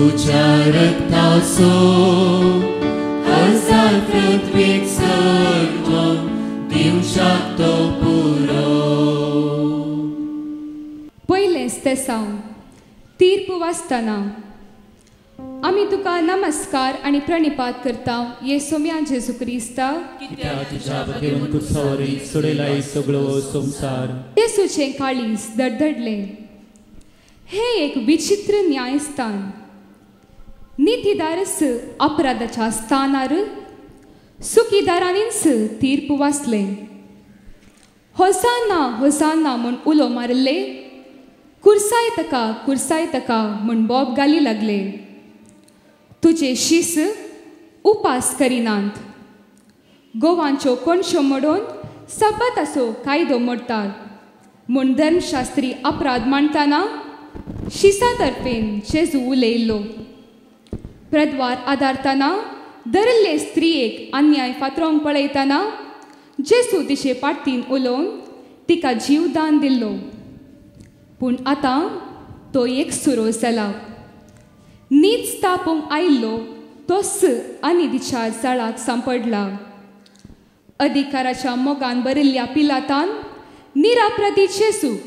तुज्या रक्ताचो हजार पृथ्वीक सर्व दिवशाक तो पुरो. पयलेंच तेसांव तीर्प वाचतना आमी तुका नमस्कार आनी प्रणिपात करता ये सोम्या जेजू क्रिस्ता, कित्याक तुज्या भगेवन कुर्सावरी सोडयलाय सगळो संवसार. जेजूचें काळीज धडधडलें. हें एक विचित्र न्यायस्थान. नितीदारस अपराधाच्या स्थानार सुखीदारांनीच तीर्प वाचलें. होसाना होसाना म्हूण उलो मारले, कुर्साय तका कुर्साय तका म्हूण बोब घाली लागले. तुजे शीस उपास करिनात, गोवांच्यो कोणश्यो मोडून सब्बाताचो कायदो मोडटात म्हूण धर्मशास्त्री अपराध मांडटना शिसा तर्फेन जेजू उलयल्लो. प्रद्वार आदारतना धरिल्ले स्त्रियेक अन्याय फातरोंक पळयतना जेजू तिचे पाटीन उलोवन तिका जीवदान दिल्लो. पूण आतां तो एक सुरो जाला. नीच तापूंक आयिल्लो तोच आनी तिच्या जाळाक सांपडला. अधिकाराच्या मोगान भरिल्ल्या पिलातान निरापराधी जेजूक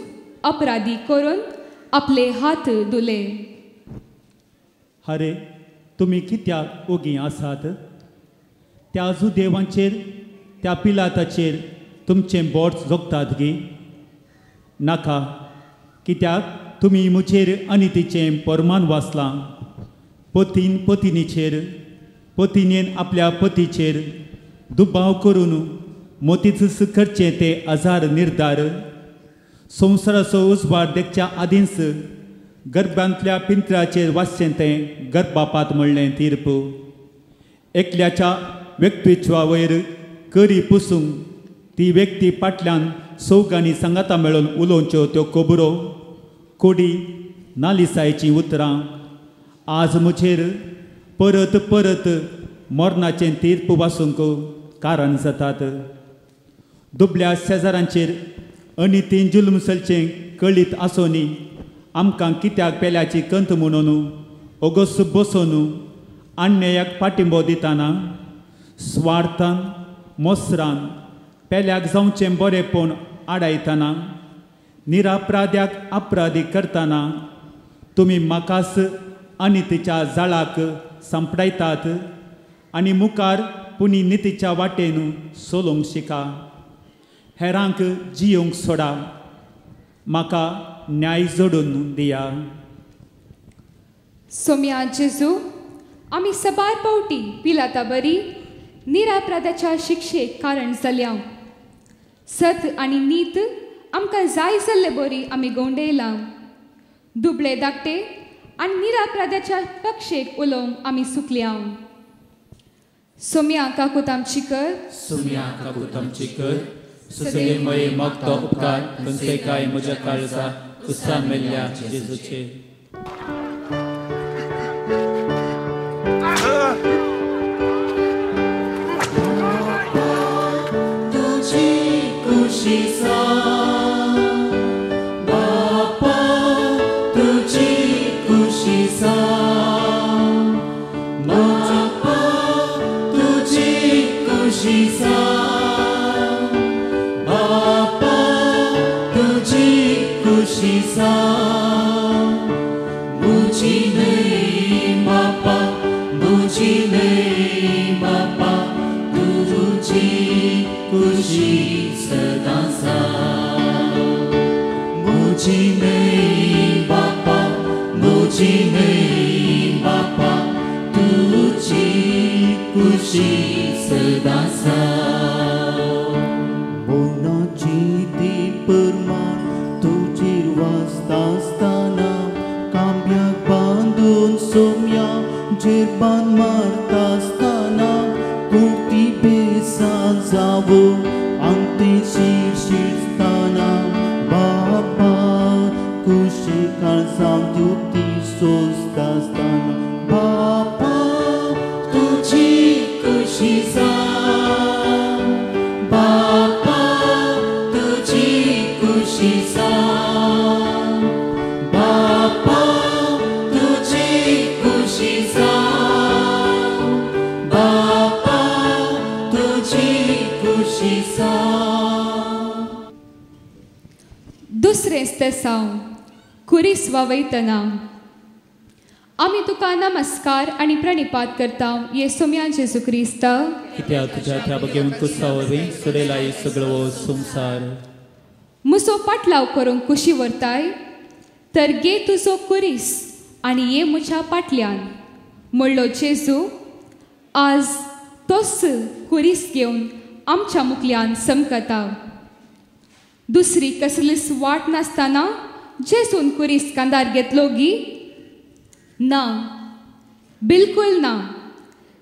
अपराधी करून आपले हात धुले. अरे तुमी कित्याक ओगी आसात? त्या जुदेवांचेर त्या पिलाताचेर तुमचें बोट जोगतात गी? नाका, कित्याक तुमी म्हजेर आनी तिचें परमान वाचलां. पतीन पतिनीचेर, पतिनेन आपल्या पतीचेर दुबाव करून मोतीच करचें ते हजार निर्धार. संवसाराचो उजवाड देखच्या आदींच गर्भांतल्या पिंत्राचेर वाचचें तें गर्भापात म्हणलें तीर्प. एकल्याच्या व्यक्तित्वा वयर करी पुसूंक ती व्यक्ती फाटल्यान सौगांनी सांगाता मेळून उलोवच्यो त्यो खबरो, कोडी नालिसायचीं उतरां आज म्हजेर परत परत मरणाचें तीर्प वाचूंक कारण जातात. दुबल्या शेजारांचेर अनितीन जुलूम चलचें कळीत आसोनी आमकां कित्याक पेल्याची कंत म्हणून ओगोस बसोन अन्यायाक पाठिंबो दितना स्वार्थान मोसरान पेल्याक जावचें बरेंपण आडायतना निरापराध्याक अपराधी करतना तुमी म्हाकास आनी तिच्या जाळाक सांपडायतात आनी मुखार पुणी नितीच्या वाटेन चलोवंक शिका. हेरांक जियोंक सोडा, म्हाका न्याय जोडून दिया. सोम्या जेजू, आमी सबार पावटी पिलाता बरी निरापराधाच्या शिक्षेक कारण जाल्या. सत आनी नीत आमकां जाय जाल्ले बरी आमी गोंडयलां. दुबळे धाकटे आनी निरापराधाच्या पक्षेक उलोवंक आमी सुकल्या. सोम्या काकूत आमची कर, सोम्या काकूत आमची कर. सुसले मये मागतो उपकार खंयचे काय म्हज्या काळजा कुसा मेल्ल्या जेजूचे. तुजी खुशी बापा, तुजी खुशी बापा, तुजी खुशी बापा, तुजी खुशी मुझी नहीं बापा, मुझी नहीं बापा, तुझी खुशी सदा सा. मुझी नहीं बापा, मुझी नहीं बापा, तुझी खुशी सदा सा. मनाची ती परमान तुजीर वाचता आसतना कांब्याक बांदून सोम्या जेर बांद मारता आसतना कुर्ती बेसान जावो आमते शिरशिरताना बापा कुशी काळजां दिवती सोसता आसतना बापा तुजी खुशी बापा, तुजी खुशी बापा, तुजी खुशी स्तेसांव कुरीस वावयतना आमी तुका नमस्कार आनी प्रणिपात करता ये सोम्या जेजू क्रिस्ता, कित्याक तुज्या त्याग घेवन कुसा वरवीं सोडयला सगळो संवसार. मुसो पाटलाव करूंक कुशी व्हरताय तर गे तुजो कुरीस आनी ये मुच्या पाटल्यान म्हणलो जेजू आज तोच कुरीस घेवन आमच्या मुखल्यान समकता. दुसरी कसलीच वाट नासतना जेजून कुरीस कांदार घेतलो गी? ना, बिलकुल ना.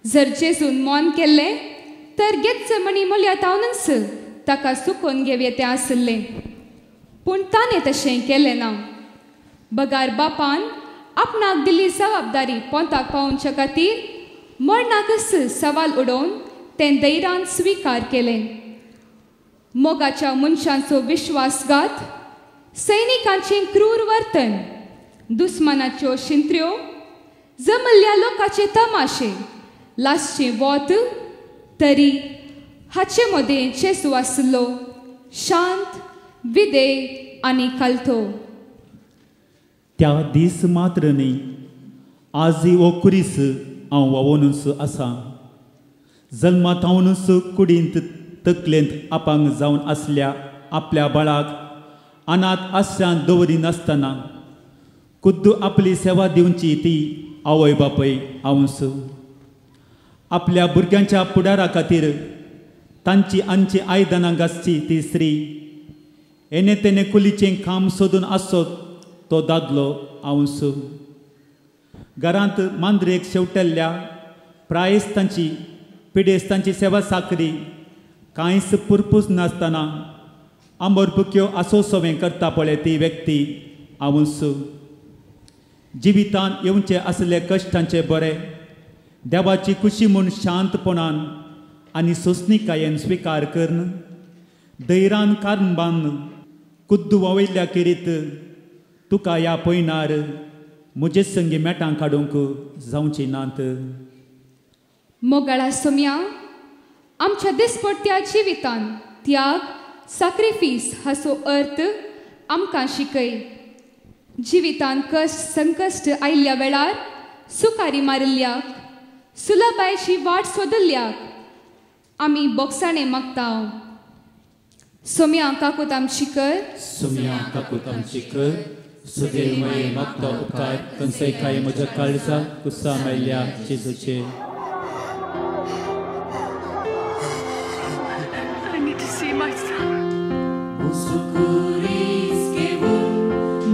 जर जेजून मौन केल्लें तर घेतच मणी मोल्या तावनच ताका सुकोवन घेवये तें आसलें, पूण ताणें तशें केलें ना. बगार बापान आपणाक दिल्ली जबाबदारी पोंताक पावोवच्या खातीर मरणाकच सवाल उडोवन तें धैर्यान स्विकार केलें. मोगाच्या मनशांचो विश्वासघात, सैनिकांचें क्रूर वर्तन, दुस्मानाच्यो शिंत्र्यो, जमल्ल्या लोकांचे तमाशे, लासचें वोत, तरी हाचे मदें जेजू आसलो शांत, विदेय आनी कालथो. त्या दीस मात्र न्ही, आजय हो कुरीस हांव वावोनूच आसा. जल्माथावनूच कुडींत तकलेंत अपांग जावन आसल्या आपल्या बाळाक अनाथ आश्रांत दवरिनासतना खुद्द आपली सेवा दिवची ती आवय बापय हांवूच. आपल्या भुरग्यांच्या फुडारा खातीर तांची आमची आयदनां घासची ती स्त्री, येणे तेणे कुलीचें काम सोदून आसत तो दादलो हांवूच. घरांत मांद्रेक शेवटल्ल्या प्रायस्तांची पिडेस्तांची सेवा साकरी कांयच पुरपूस नासतना आंबरपुक्यो आसोसोवें करता पळय ती व्यक्ती हांवूच. जिवितान येवचे आसले कश्टांचे बरे देवाची खुशी म्हूण शांतपणान आनी सोंसणीकायेन स्विकार करून धैर्यान कारण बांदून कुद्दू वावयल्ल्या खेरीत तुका ह्या पयणार म्हजे संगी मेटां काडूंक जावची नात. मोगाळा सोम्या, आमच्या दिसपट्ट्या जिवितान त्याग, साक्रिफीस हाचो अर्थ आमकां शिकय. जिवितान कश्ट संकश्ट आयिल्ल्या वेळार सुकारी मारिल्ल्याक, सुलभायची वाट सोदिल्ल्याक आमी बोगसाणें मागता. सोम्या काकूत आमची कर, सोम्या काकूत आमची कर, सुदेवमय मागता उपकार कंसय काय म्हज्या काळजा कुसा मेल्ल्या जेजूचे. I need to see my son. कुरीस घेवन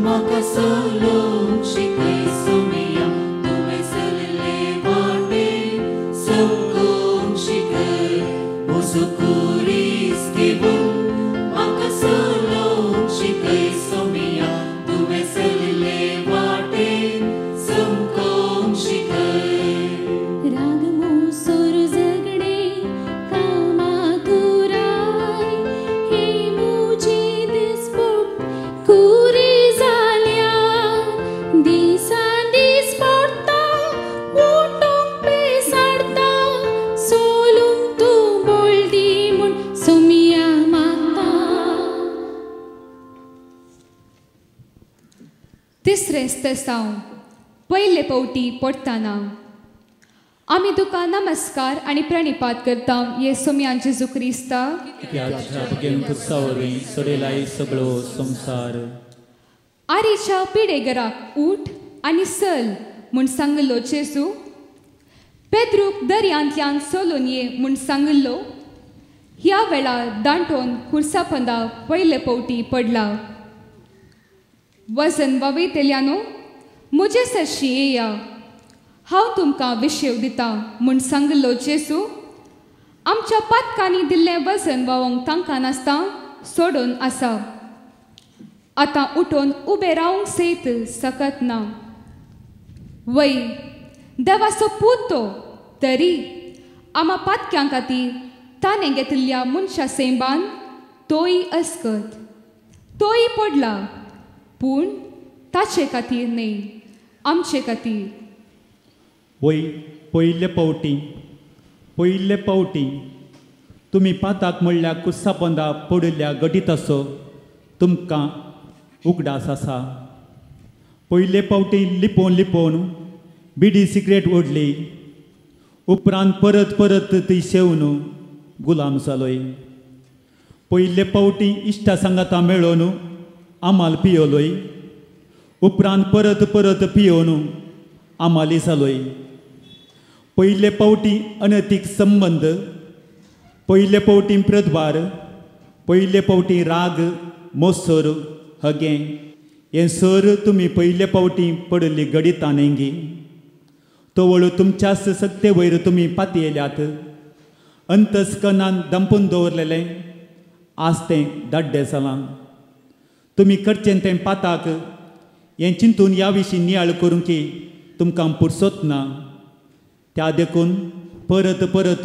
म्हाका चलोवंक शिकय सोम्या, तुवें चल्ले वाटेन चमकोवंक शिकय. म्हजो कुरीस घेवन म्हाका चलोवंक शिकय सोम्या, तुवें चल्ले वाटेन चमकोवंक शिकय. राग मोसोर झगडे कामातुराय हे मुजी दिसपोट कुरी जाल्या, दिसान दीस पडटा उठूंक पेसाडटा, सोलूंक तूं बोलदी म्हूण सोमिया मागता. तिसरें स्तेसांव पयले पावटी पडटना आमी तुका नमस्कार आनी प्रणिपात करता ये सोम्या जेजू क्रिस्ता, कित्याक तुज्या घेवन कुसा वरवीं सोडयला सगळो संवसार. आरीच्या पिडेगराक उठ आनी चल म्हूण सांगिल्लो जेजू, पेद्रूक दर्यांतल्यान चलून ये म्हूण सांगिल्लो, ह्या वेळार दांटोन खुर्सापंदा पयले पावटी पडला. वजन वावयतल्यानो म्हजे सरशी येया, हांव तुमकां विशेव दिता म्हूण सांगिल्लो जेजू आमच्या पातकांनी दिल्लें वजन वावोंक तांकां नासता सोडून आसा. आतां उठून उबें रावंक सयत सकत ना. वय देवाचो पूत तो, तरी आमा पातक्यां खातीर ताणें घेतिल्ल्या मनशा सेंबान तोय अस्कत, तोय पडला, पूण ताचे खातीर न्हय, आमचे खातीर. वय पयले पावटी, पयले पावटी तुमी पाताक म्हणल्यार कुस्सापोंदा पडिल्ल्या घडीत असो तुमकां उगडास आसा. पयले पावटी लिपोवन लिपोवन बिडी सिगरेट ओडली, उपरांत परत परत ती सेवन गुलाम जालोय. पयले पावटी इश्टा सांगाता मेळोवन आमाल पियोलोय, उपरांत परत परत पियोवन आमाली जालोय. पयले पावटी अनैतीक संबंद, पयले पावटी प्रदवार, पयले पावटी राग मोसर हगें हें सर तुमी पयले पावटी पडिल्ली गडितां न्ही. तवळ तुमच्याच सत्ते वयर तुमी पातयेल्यात. अंतस्कनान दंपून दवरलेलें आज तें दाड्डें जालां. तुमी करचें तें पाताक हें चिंतून ह्या विशीं नियाळ करूंक की तुमकां पुरसोत ना. त्या देखून परत परत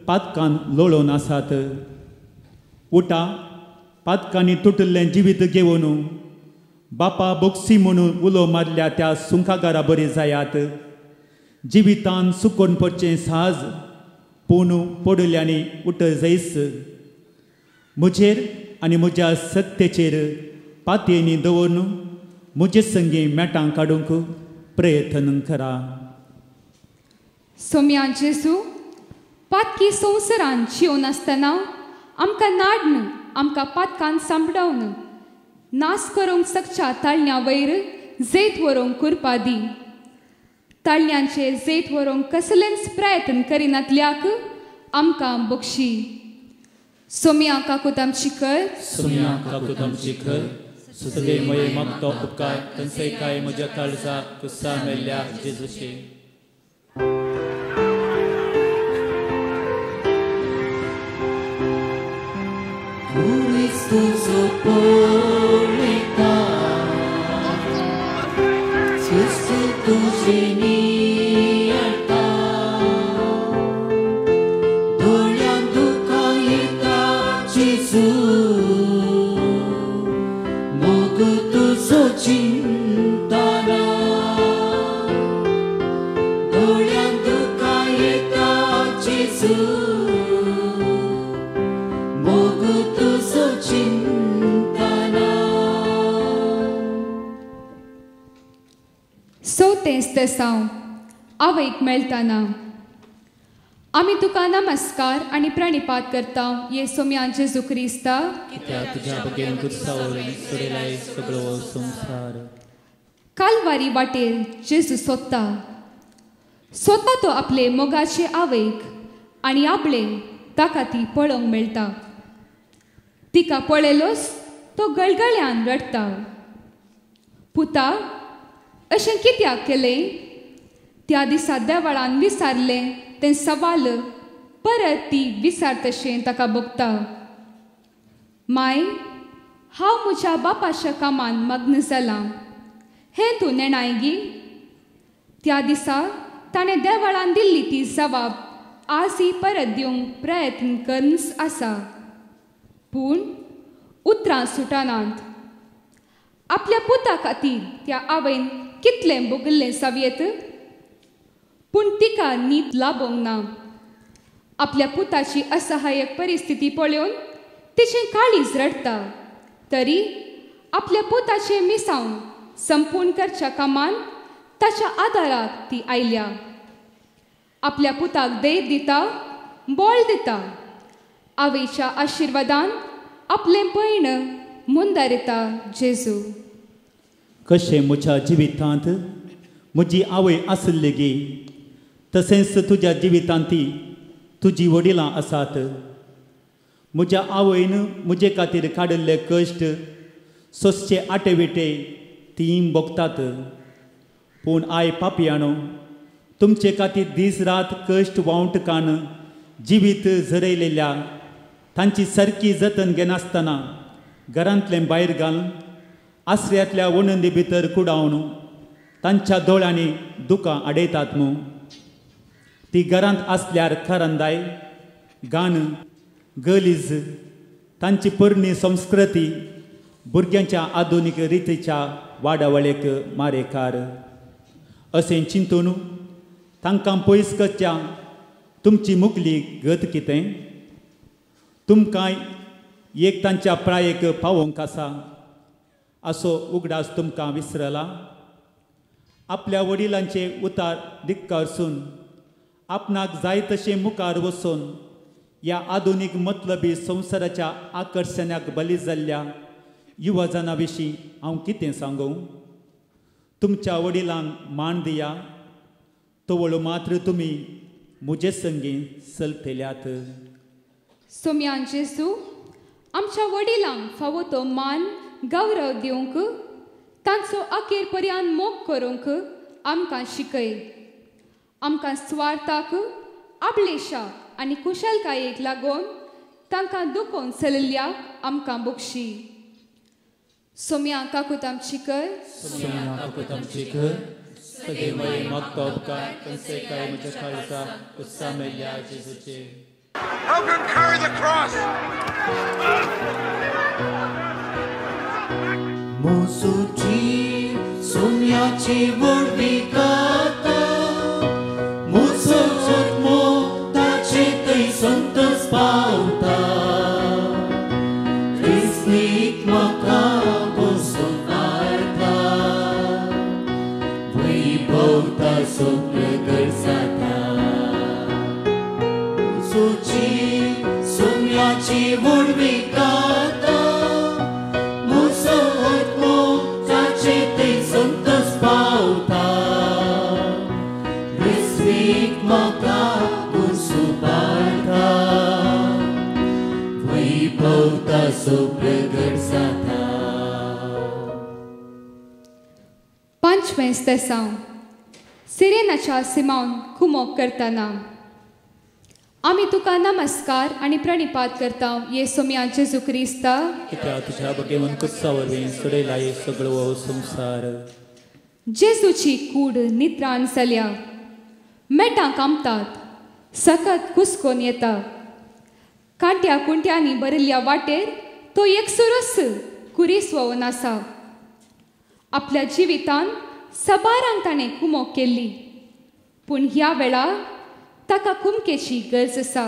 पातकान लोळोवन आसात. उठा, पातकांनी तुटिल्लें जिवीत घेवन बापा बोक्सी म्हणून उलो मारल्या त्या सुंखागारा बरी जायात. जिवितान सुकोवन पडचें साहज, पूण पडिल्ल्यांनी उठ जैस. म्हजेर आनी म्हज्या सत्तेचेर पातयेनी दवरून म्हजे संगी मेटां काडूंक प्रयत्न करा. सोम्या जेजू, पातकी संवसारान जिवन आसतना आमकां नाडन, आमकां पातकान सांपडावन नास करूंक सकच्या ताळण्या वयर जैत व्हरूंक कुरपा दी. ताळण्यांचेर जैत व्हरूंक कसलेंच प्रयत्न करिनातल्याक आमकां बक्षी. सोम्या काकूत आमची कर, सोम्या काकूत आमची कर. सदैमय मागतो उपकार तंसे काय म्हज्या काळजा कुसा मेल्ल्या जेजूचे. तुजो पळयता सुस्त तुजें नियाळटा, दोळ्यांत दुकां येता जेजू, मोग तुजो चिंतना. दोळ्यांत दुकां येता जेजू, मोग तुजो चिंतना. सोतेंच तेसांव आवयक मेळटाना आमी तुका नमस्कार आनी प्रणिपात करता ये सोम्या जेजू क्रिस्ता, कित्याक तुज्या बगेन कुर्सावरून सोडयलाय सगळो संवसार. कालवारी वाटेर जेजू सोदता सोदता तो आपले मोगाचे आवयक आनी आपले ताका ती पळोवंक मेळटा. तिका पळयलोच तो गळगळ्यान रडटा. पुता, अशें कित्याक केलें? त्या दिसा देवळान विसारलें तें सवाल परत ती विसारतशें ताका भोगता. माय, हांव म्हज्या बापाच्या कामान मग्न जालां हें तूं नेणाय गी? त्या दिसा ताणें देवळान दिल्ली ती जबाब आजय परत दिवंक प्रयत्न करच आसा, पूण उतरां सुटनात. आपल्या पुता खातीर त्या आवयन कितलें भोगिल्लें जावयेत, पूण तिका न्हीद लाबोवंक ना. आपल्या पुताची असहाय्यक परिस्थिती पळोवन तिचें काळीज रडटा, तरी आपल्या पुताचें मिसावन संपूर्ण करच्या कामान ताच्या आदाराक ती आयल्या. आपल्या पुताक धैर्य दिता, बळ दिता. आवयच्या आशिर्वादान आपलें पयण मुंदारिता जेजू. कशें म्हज्या जिवितांत म्हजी आवय आसली गी, तशेंच तुज्या जिवितांत ती तुजी वडिलां आसात. म्हज्या आवयन म्हजे खातीर काडिल्ले कश्ट सोंसचे आटे विटे ती भोगतात. पूण I पापयानो, तुमचे खातीर दीस रात कश्ट वावट कान जिवीत झरयलेल्या तांची सारकी जतन घेनासतना घरांतलें भायर घालून आसऱ्यांतल्या वणंदी भितर कुडावन तांच्या दोळ्यांनी दुकां आडयतात मू. ती घरांत आसल्यार करंदाय गान गलीज तांची पोरणी संस्कृती भुरग्यांच्या आधुनीक रितीच्या वाडावळेक मारेकार अशें चिंतून तांकां पयस करच्या तुमची मुखली गत कितें? तुमकां एक तांच्या प्रायेक पावोवंक आसा. असो उगडास तुमकां विसरला? आपल्या वडिलांचे उतार धिक्कारसून आपणाक जाय तशें मुखार वचून ह्या आधुनीक मतलबी संवसाराच्या आकर्शणाक बली जाल्ल्या युवजना विशीं हांव कितें सांगूं? तुमच्या वडिलांक मान दिया, तवळ मात्र तुमी म्हजे संगीं चलतल्यात. सोम्यान जेजू, आमच्या वडिलांक फावो तो मान गौरव दिवंक, तांचो अखेर पर्यंत मोग करूंक आमकां शिकय. आमकां स्वार्थाक, आपलेशाक आनी कुशलकायेक लागून तांकां दुखोवन चलिल्ल्याक आमकां बक्षी. सोम्या काकूत आमची कर. सोम्या काकूत आमची कर. सदैवय मागतो उपकार कंसे काय म्हज्या काळजा उत्साह मेल्ल्या जेजूचे. Help him carry the cross. मोसूची सोम्याची व्हडवी गाता, मोसो आत्मो ताचे थंय संतोष पावता. क्रिस्तीक म्हाका बसून हाडटा, वैभवता प्रगट जाता. मोसूची सोम्याची व्हडवी गाता, मोसो आत्मो ताचे थंय संतोष पावता. क्रिस्तीक म्हाका बसून हाडटा, वैभवता प्रगट जाता. पांचवें स्तेसांव. सिरेनाच्या सिमावन कुमोक करतना आमी तुका नमस्कार आनी प्रणिपात करता ये सोम्या जेजू क्रिस्ता, कित्याक तुज्या भगेवन कुत्सा वरवीं सोडयला हे सगळो हो संवसार. जेजूची कूड नित्राण जाल्या, मेटां कामतात, सकत कुसकोन येता. कांट्या कुंट्यांनी भरिल्ल्या वाटेर तो एकसुरोच कुरीस व्होवन आसा. आपल्या जिवितान सबारांक ताणें कुमोक केल्ली, पूण ह्या वेळार ताका कुमकेची गरज आसा.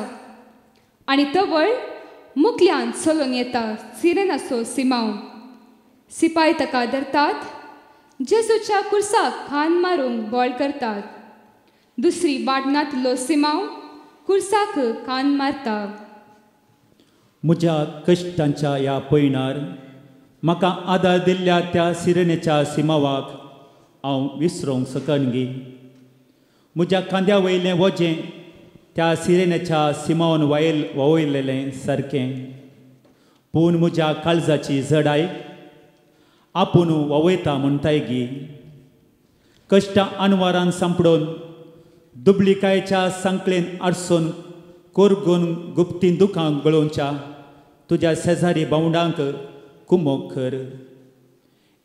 आनी तवळ मुकल्यान चलोवन येता सिरेनाचो सिमांव. सिपाय ताका धरतात, जेजूच्या कुर्साक खान मारूंक बळ करतात. दुसरी वाट नातिल्लो सिमांव कुर्साक कान मारता. म्हज्या कश्टांच्या ह्या पयणार म्हाका आदार दिल्ल्या त्या सिरेनेच्या सिमावाक हांव विसरूंक शकनगी. म्हज्या खांद्या वयलें वजें त्या सिरेनेच्या सिमावन वावयलेलें सारकें, पूण म्हज्या काळजाची जडाय आपूण वावयता म्हणटाय गी. कश्टां अनवारान सांपडून दुबलिकायेच्या सांकळेन आडसून कोरगून गुप्तीन दुखां गळोवच्या तुज्या शेजारी भावंडांक कुमोक कर.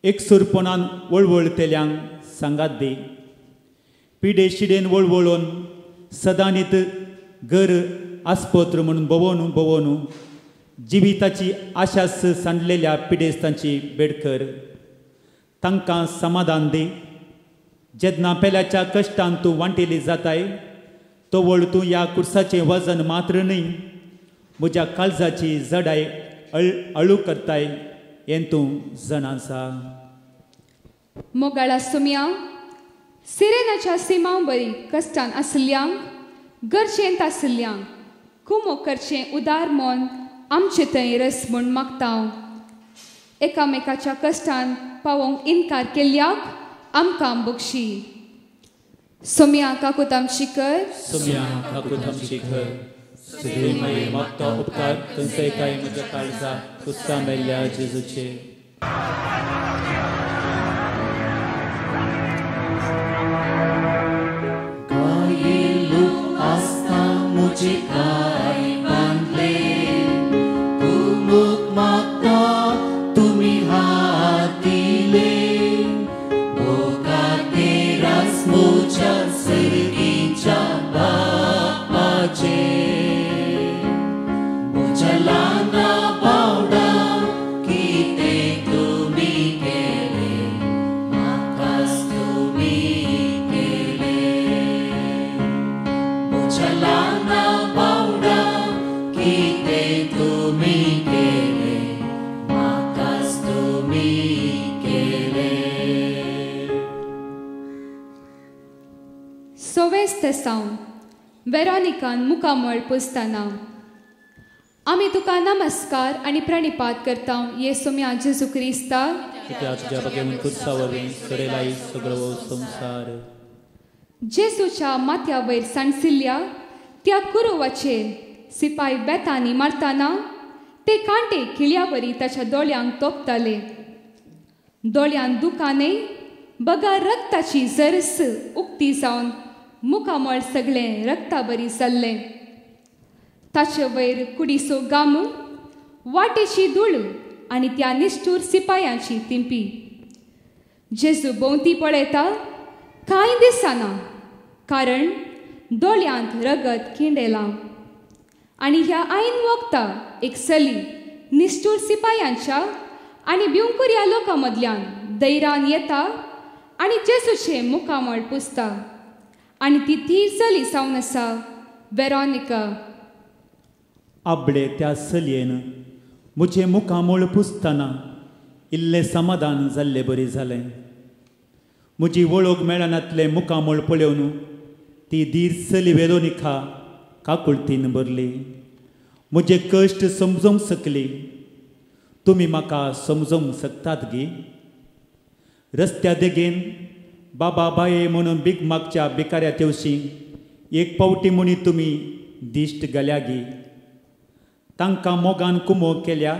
एकसूरपणान वळवळतेल्यांक सांगात दी. पिडे शिडेन वळवळून सदांनीत घर आस्पत्र म्हणून भोवोन भोवोन जिविताची आशास सांडलेल्या पिडेस्तांची बेडकर. तांकां समाधान दी. जेन्ना पेल्याच्या कश्टान तूं वांटेली जाताय तवळ तूं ह्या कुर्साचें वजन मात्र न्हय म्हज्या काळजाची जडाय अळू करताय हें तूं जाणा आसा. मोगाळा सोम्या, सिरेनाच्या सिमांव बरी कश्टान आशिल्ल्यांक, गरजेंत आशिल्ल्यांक कुमोक करचें उदार मन आमचे थंय रस म्हूण मागता. एकामेकाच्या कश्टान पावोवंक इनकार केल्ल्याक आमकां बक्षी. सोम्या काकूत आमची कर. सोम्या काकूत आमची कर. सदैवय मागता उपकार कंसे काय म्हज्या काळजा कुस्सा मेल्ल्या जेजूचे. गायेलो आसता म्हजे काय बांदले, कुमोक मागता तुमी हात दिले. मोगाते रास म्हज्या सर्गीच्या बापाचे, म्हज्या ल्हाना भावडा कितें तुमी केलें, म्हाकाच तुमी केलें. म्हज्या ल्हाना सवेस्त सावन वेरोनिकान मुखामळ पुसतना आमी तुका नमस्कार आनी प्रणिपात करता ये सोम्या जेजू क्रिस्ता संसार. जेजूच्या माथ्या वयर सांडसिल्ल्या त्या कुरुवाचेर सिपाय बेतांनी मारतना ते कांटे खिळ्यावरी ताच्या दोळ्यांक तोपताले. दोळ्यांत दुकाने बगर रक्ताची जरस उक्ती जावन मुखामळ सगळें रक्ताबरी जाल्लें. ताचे वयर कुडीचो गाम, वाटेची धूळ आनी त्या निश्ठूर सिपायांची तिंपी. जेजू भोंवती पळयता कांय दिसना कारण दोळ्यांत रगत किंडेलां. आनी ह्या आईन वखता एक चली निश्ठूर सिपायांच्या आनी भिवकुऱ्या लोकां मदल्यान दैरान येता आनी जेजूचें मुखामळ पुसता. आनी ती धीर चली जावन आसा वेरोनिका. आपले त्या चलयेन म्हजें मुखामळ पुसतना इल्लें समाधान जाल्ले बरी जालें. म्हजी वळख मेळनातलें मुखामळ पळोवन ती धीर चली वेरोनिका काकुळतीन भरली. म्हजे कश्ट समजूंक शकली. तुमी म्हाका समजूंक शकतात गी? रस्त्या देगेन बाबा बाये म्हणून भीक मागच्या भिकाऱ्या तेवशी एक पावटी म्हणी तुमी दिश्ट गेल्या गी? तांकां मोगान कुमो केल्या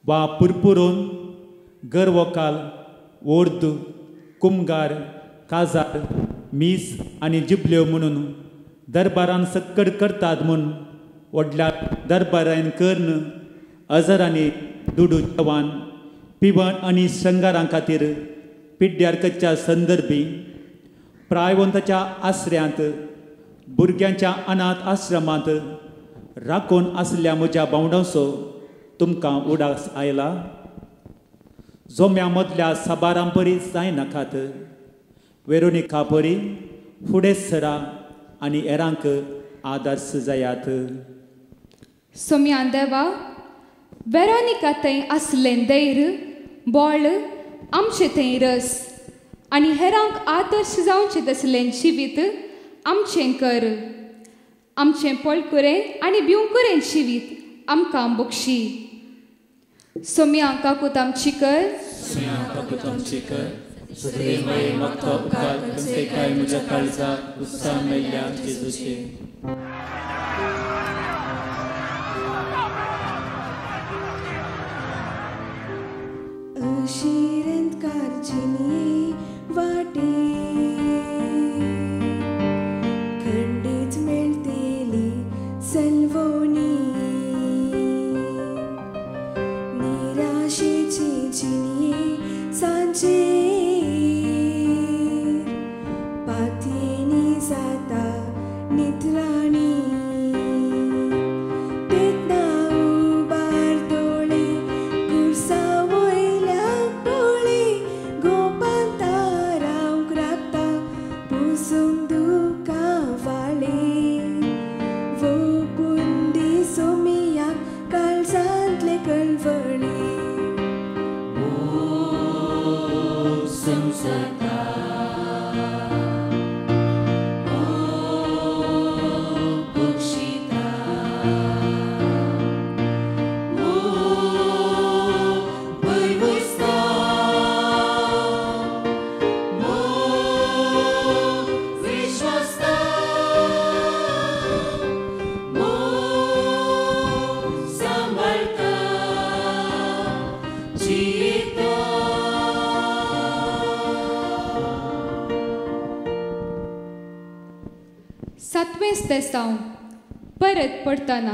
वा पुरपुरून गर्वकाल ओर्द कुमगार काजार मीस आनी जिबल्यो म्हणून दरबारान सक्कड करतात म्हूण व्हडल्या दरबारान कर्ण हजारांनी दुडू जवान पिवण आनी शृंगारां खातीर पिड्ड्यार करच्या संदर्भी प्रायवंताच्या आसऱ्यांत भुरग्यांच्या अनाथ आश्रमांत राखून आसल्या म्हज्या भावंडांचो तुमकां उडास आयला? जोम्या मदल्या साबारां परी जायनाकात. वेरोनिका परी फुडें सरा आनी हेरांक आदर्श जायात. सोम्या देवा, वेरोनिका थंय आसलें धैर्य बळ आमचें थंय रस आनी हेरांक आदर्श जावचें तसलें जिवीत आमचें कर. आमचें पळकुरें आनी भिवकुरें जिवीत आमकां बक्षी. सोम्या काकूत आमची कर. अशिरेंत कारचिनी वाटे खंडीत मेळतेली सलवोनी निराशेची जिणये सांजेर पातयेनी जाता नित्राणी. सातवें परत पडतना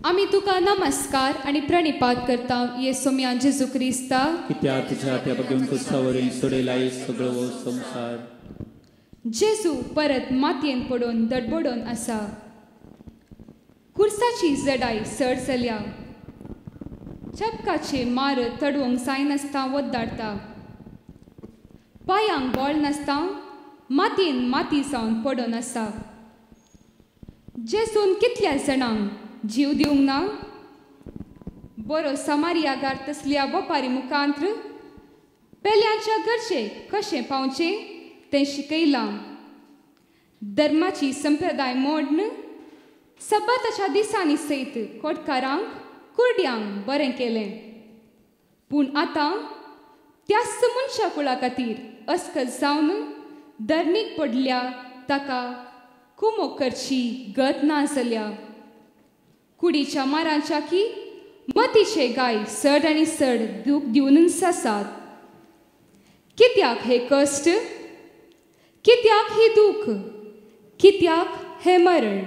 आमी तुका नमस्कार आनी प्रणिपात करता ये सोम्या जेजू क्रिस्ता. कित्याक तुझ्या त्या बघून कुसावरून सोडयलाय सगळो संसार. जेजू परत मातयेन पडून दडबडून आसा. कुर्साची जडाय सड जाल्या. चपकाचे मार तडवंक जायनासता वद्दाडटा. पांयांक बळ नासता मातयेन माती जावन पडून आसा. जेजून कितल्या जाणांक जीव दिवंक ना? बरो समारियागार तसल्या वपारी मुखांत्र पेल्यांच्या घरचे कशें पावचें तें शिकयलां. धर्माची संप्रदाय मोडन सबाताच्या दिसांनी सयत कोटकारांक कुर्ड्यांक बरें केलें. पूण आतां त्याच मनशा कुळा खातीर अस्कत जावन धरणीक पडल्या ताका कुमोक करची गत ना जाल्या. कुडीच्या मारांच्या की मतीचे गाय सड आनी सड दूख दिवनच आसात. कित्याक हे कश्ट, कित्याक ही दूख, कित्याक हें मरण?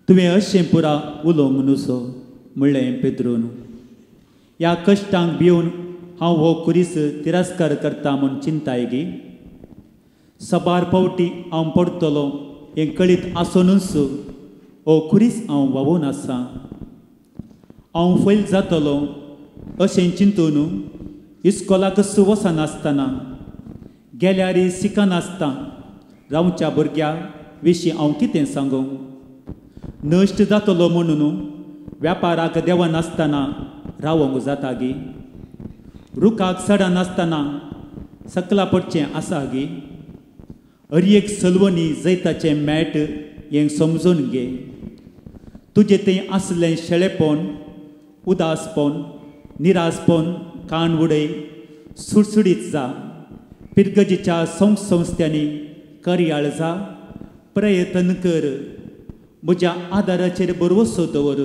तुवें अशें पुरा उलोवंक नुसो म्हणलें पेद्रून. ह्या कश्टांक भिवन हांव हो कुरीस तिरस्कार करता म्हूण चिंताय गी? सबार पावटी हांव पडटलो हें कळीत आसुनूच हो खुरीस हांव व्हांवून आसा. हांव फैल जातलो अशें चिंतून इस्कोलाकच वचनासतना गेल्यार शिकनासता रावच्या भुरग्या विशीं हांव कितें सांगूं? नश्ट जातलो म्हणून व्यापाराक देवनासतना रावंक जाता गी? रुखाक सडनासतना सकला पडचें आसा गी? अरयेक सलवणी जैताचें मॅट हें समजून घे. तुजें थंय आसलें शेळेपण, उदासपण, निरासपण कान उडय, सुडसुडीत जा. पिरगजीच्या संस्थ्यांनी करयाळ जा, प्रयत्न कर, म्हज्या आदाराचेर भरवसो दवर,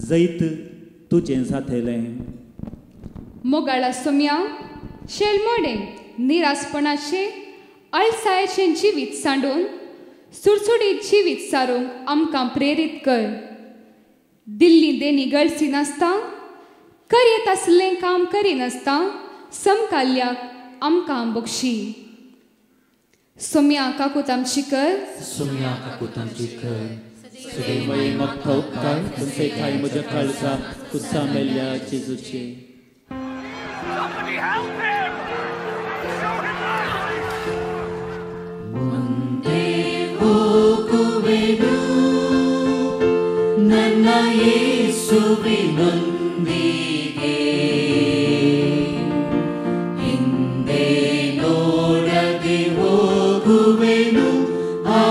जैत तुजें जातलें. मोगाळा सोम्या, शेलमोडें निरासपणाचें अळसायेचें जिवीत सांडून सुडसुडीत जिवीत सारूंक आमकां प्रेरीत कर. दिल्ली देणी गळसी नासता, करयेत आसलें काम करिनासता समकाल्याक आमकां बक्षी. सोम्या काकूत आमची कर. सोम्या काकूत आमची कर. सदैवय मगता उपकार तुमचे ठाय म्हज्या काळजा कुसा मेल्ल्या जेजूचे. Somebody help him! Show him mercy! ಮುಂದೆ ಹೋಗುವೆನು ನನ್ನ ಯೇಸುವಿನೊಂದಿಗೆ, ಹಿಂದೆ ನೋಡದೆ ಹೋಗುವೆನು ಆ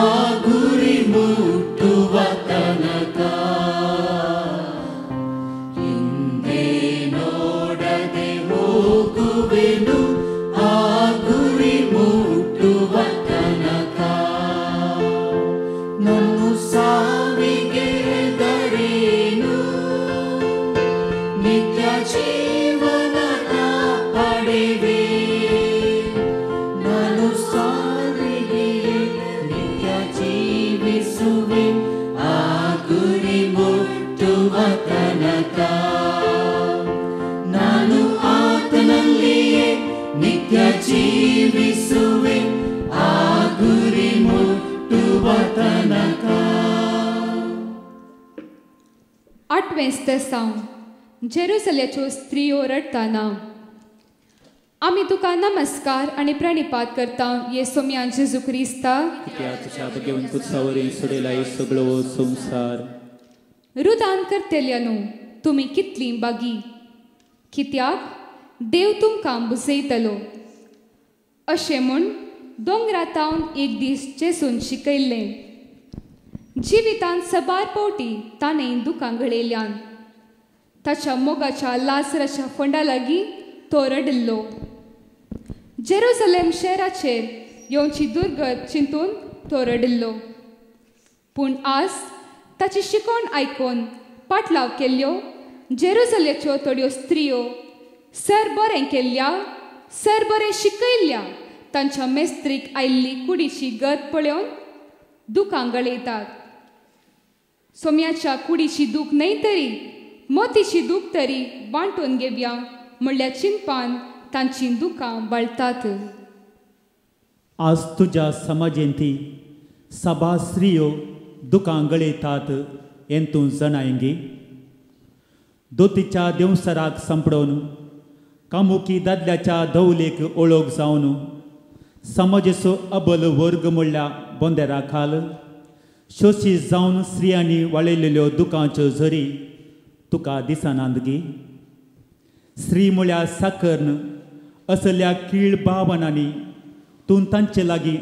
ಗುರಿ ಮುಟ್ಟುವ ತನಕ. ಹಿಂದೆ ನೋಡದೆ ಹೋಗುವೆನು ಆ ಗುರಿ ಮುಟ್ಟುವ ತನಕ. ನಾನು ಸಾವಿಗೆ ಹೆದರೇನು, ನಿತ್ಯ ಜೀವನ ಪಡೆವೆ. ನಾನು ಸಾವಿಗೆ ನಿತ್ಯ ಜೀವಿಸುವೆ ಆ ಗುರಿ ಮುಟ್ಟುವ ತನಕ. ನಾನು ಆತನಲ್ಲಿಯೇ ನಿತ್ಯ ಜೀವಿಸುವೆ ಆ ಗುರಿ ಮುಟ್ಟುವ ತನಕ. आठवें स्तेसांव. जेरुसलेच्यो स्त्रियो रडटाना. आमी तुका नमस्कार आनी प्रणिपात करता ये सोम्या जेजू क्रिस्ता. कित्याक तुज्या घेवन कुसावरी सोडयला सगळो संवसार. रुदान करतल्या न्हू तुमी कितलीं बागी, कित्याक देव तुमकां बुजयतलो. अशें म्हूण दोंगरातावन एक दीस जेजून शिकयल्लें. जिवितांत सबार पावटी ताणें दुकां घडयल्यान. ताच्या मोगाच्या लाजराच्या फोंडा लागीं तो रडिल्लो. जेरुसलेम शहराचेर येवची दुर्गत चिंतून तो रडिल्लो. पूण आज ताची शिकवण आयकून पाटलाव केल्ल्यो जेरुसलेच्यो थोड्यो स्त्रियो सर बरें केल्ल्या, सर बरें शिकयल्ल्या तांच्या मेस्त्रीक आयिल्ली कुडीची गत पळोवन दुकां गळयतात. सोम्याच्या कुडीची दूख न्हय तरी मोतीची दूख तरी वांटून घेवया म्हणल्यार चिंतपान तांची दुकां वळतात. आज तुज्या समाजेंती सभा स्त्रियो दुकां गळयतात हें तूं जाणायगी? दोतीच्या देंवसराक सांपडोवन कामुकी दादल्याच्या दवलेक ओळख जावन समाजेचो अबल वर्ग म्हणल्या बोंदेरा खाल शोशी जावन स्त्रियांनी वाळयलेल्यो दुकांच्यो झरी तुका दिसनात गी? स्त्री म्हळ्यार साकर्न असल्या कीळ भावनांनी तूं तांचे लागीं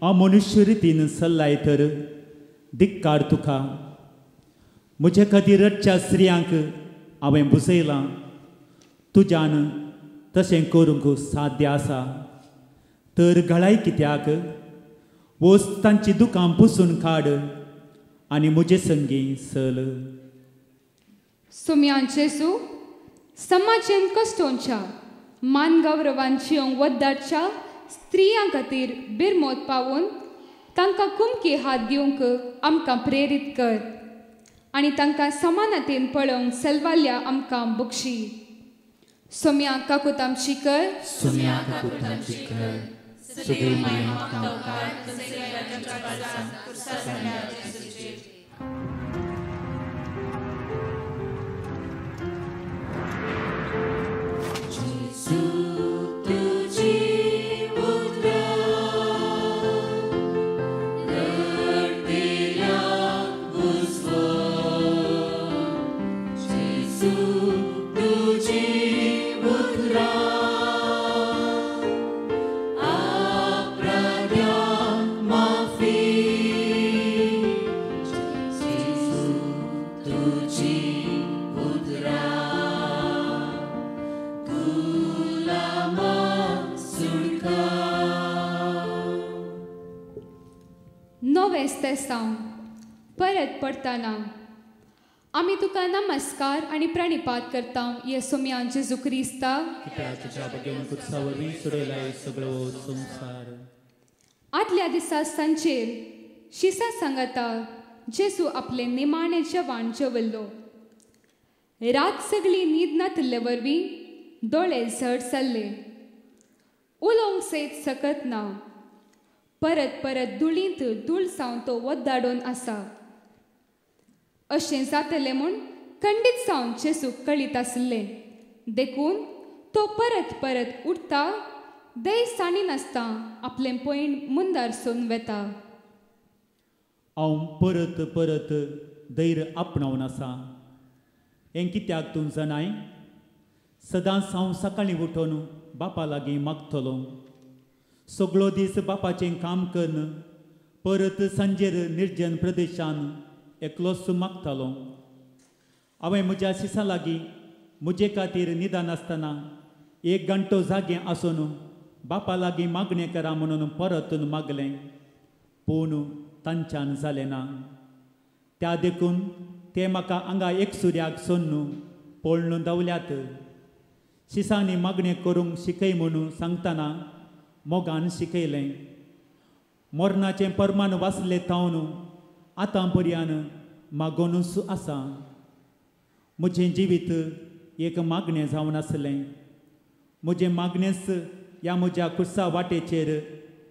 अमनुष्य रितीन सल्लाय तर धिक्कार तुका. म्हजे खातीर रडच्या स्त्रियांक हांवें बुजयलां, तुज्यान तशें करूंक साध्य आसा तर गळाय कित्याक? वच तांची दुकां पुसून काड आनी म्हजे संगी चल. सुम्यान जेजू, समाजेन कश्टोंच्या मानगौरवान जिवंक वद्दाच्या स्त्रियां खातीर बिरमोत पावून तांकां कुमकी हात दिवंक आमकां प्रेरीत कर आनी तांकां समानतेन पळोवंक सलवाल्या आमकां बक्षी. सोम्या काकूत आमची कर. सोम्या काकूत आमची कर. सदैव मागता उपकार तांच्या काळजांत कुर्सा जाल्या जेजूचेर. जेजू तुजी तेसांव परत पडताना आमी तुका नमस्कार आनी प्रणिपात करता ये सोम्या जेजू क्रिस्ता. आदल्या दिसा सांजेर शिसा सांगता जेजू आपले निमाणे जेवण जेवल्लो. रात सगळी न्हीद नातिल्ले वरवीं दोळे झड जाल्ले, उलोवंक सयत सकत ना. परत परत धुळींत धूळ सावन तो वद्दाडून आसा. अशें जातलें म्हूण खंडीत सावन जेजूक कळीत आशिल्लें, देखून तो परत परत उठता, दय साणिनासतना आपलें पयण मुंदार सोन वेता. हांव परत परत धैर्य आपणावन आसा. हें कित्याक तूं जाणाय? सदांच हांव सकाळीं उठून बापा लागीं मागतलो. सगळो दीस बापाचें काम करून परत सांजेर निर्जन प्रदेशान एकलोच मागतालो. हांवें म्हज्या शिसां लागीं म्हजे खातीर निदान आसतना एक घंटो जागे आसून बापा लागीं मागणें करा म्हणून परतून मागलें, पूण तांच्यान जालें ना. त्या देखून ते म्हाका हांगा एकसुऱ्याक सोडून पळोवन दवल्यात. शिसांनी मागणें करूंक शिकय म्हणून सांगतना मोगान शिकयलें. मरणाचें परमान वाचलें तावन आतां पर्यान मागोनूच आसा. म्हजें जिवीत एक मागणें जावन आसलें. म्हजें मागणेंच ह्या म्हज्या कुर्सा वाटेचेर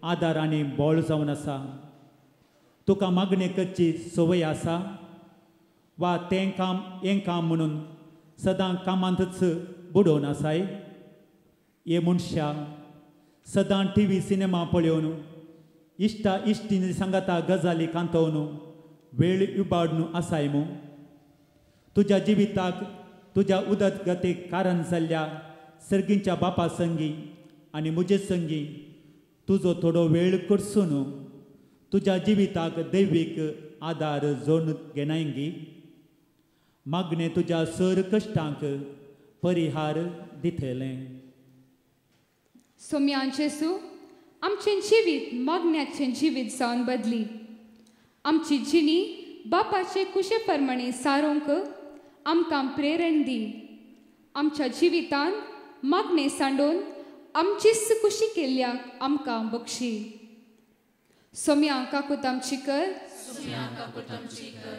आदार आनी बळ जावन आसा. तुका मागणें करची संवय आसा वा तें काम हें काम म्हणून सदां कामांतच बुडोवन आसाय? हे मनशा, सदां टी व्ही सिनेमा पळोवन इश्टा इश्टीनी सांगाता गजाली कांतोवन वेळ इबाडून आसाय मू? तुज्या जिविताक तुज्या उदरगतीक कारण जाल्ल्या सर्गींच्या बापा संगी आनी म्हजे संगी तुजो थोडो वेळ करसून तुज्या जिविताक दैवीक आदार जोडून घेनाय गी? मागणें तुज्या सर कश्टांक परिहार दितलें. सोम्या जेजू, आमचें जिवीत मागण्याचें जिवीत जावन बदली. आमची जिणी बापाचे कुशे प्रमाणे सारोवंक आमकां प्रेरण दी. आमच्या जिवितान मागणें सांडून आमचीच कुशी केल्ल्याक आमकां बक्षी. सोम्या काकूत आमची कर. सोम्या काकूत आमची कर.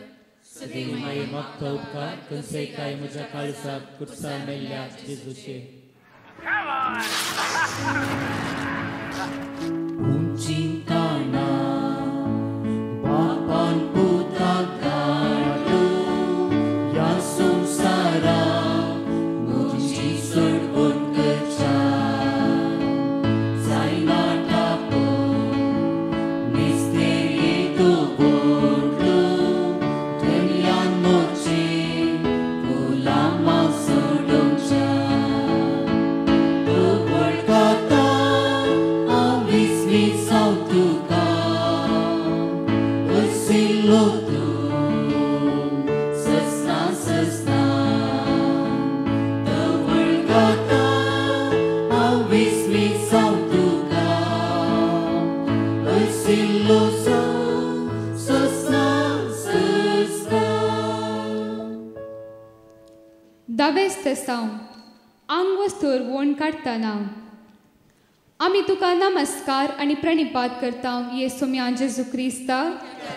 सदैव मागता उपकार कंसय काय म्हज्या काळजाक कुर्सा मेल्ल्या जेजूचे. चिंताना बापान पुताक धाडलो ह्या संवसारा म्हजी सोडवण करच्या. जायना तापून मिस्तेर येदो व्हडलो धनयान म्हजी गुलामां सोडोवच्या. तो व्हडकार विसाव तुका असिल्लो तूं ससना ससना तवळ गाता हांव विसाव तुका असिल्लो ससना ससना. दावेस तेसांव आंगवस्तूर वोण काडटना आमी तुका नमस्कार आनी प्रणिपात करता ये सोम्या जेजू क्रिस्ता.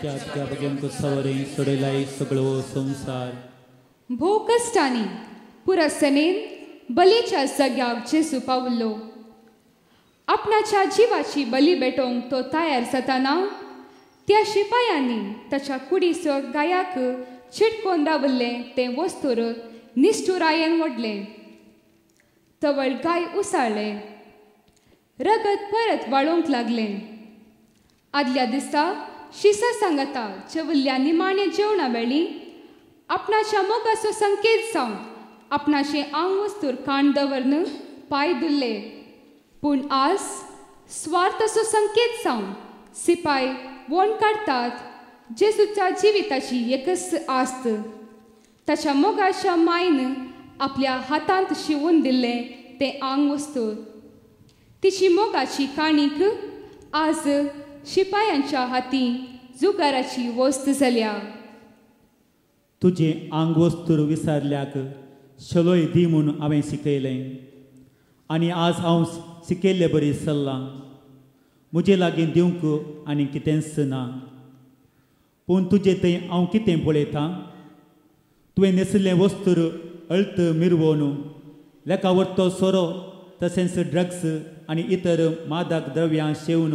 त्या बगेन कुसावरी सोडयलाय सगळो संवसार. भोव कश्टांनी पुरसनेन बलीच्या जाग्याक जेजू पावलो. आपणाच्या जिवाची बली भेटोवंक तो तयार जाताना त्या शिपायांनी ताच्या कुडीचो गायाक चिटकोन रावल्लें तें वस्तूर निश्ठुरायेन ओडलें. तवळ गाय उसाळ्ळें, रगत परत वाळोवंक लागलें. आदल्या दिसा शिसा सांगता जेवल्ल्या निमाणे जेवणा वेळी आपणाच्या मोगाचो संकेत जावन आपणाचें आंग वस्तूर काण दवरन पांय धुल्ले. पूण आज स्वार्थाचो संकेत जावन सिपाय वोण काडटात जेजूच्या जिविताची एकच आस्त. ताच्या मोगाच्या मायन आपल्या हातांत शिवून दिल्लें तें आंग वस्तूर. तिची मोगाची काणीक आज शिपायांच्या हाती जुगाराची वस्त जाल्या. तुजें आंग वस्तूर विसरल्याक शलोय दी म्हूण हांवें शिकयलें आनी आज हांव शिकयल्ले बरी चल्लां. म्हजे लागीं दिवंक आनी कितेंच ना, पूण तुजे थंय हांव कितें पळयतां? तुवें न्हेसिल्लें वस्तूर अळत मिरवोन लेखा वरतो सोरो तशेंच ड्रग्स आनी इतर मादक द्रव्यां शेवन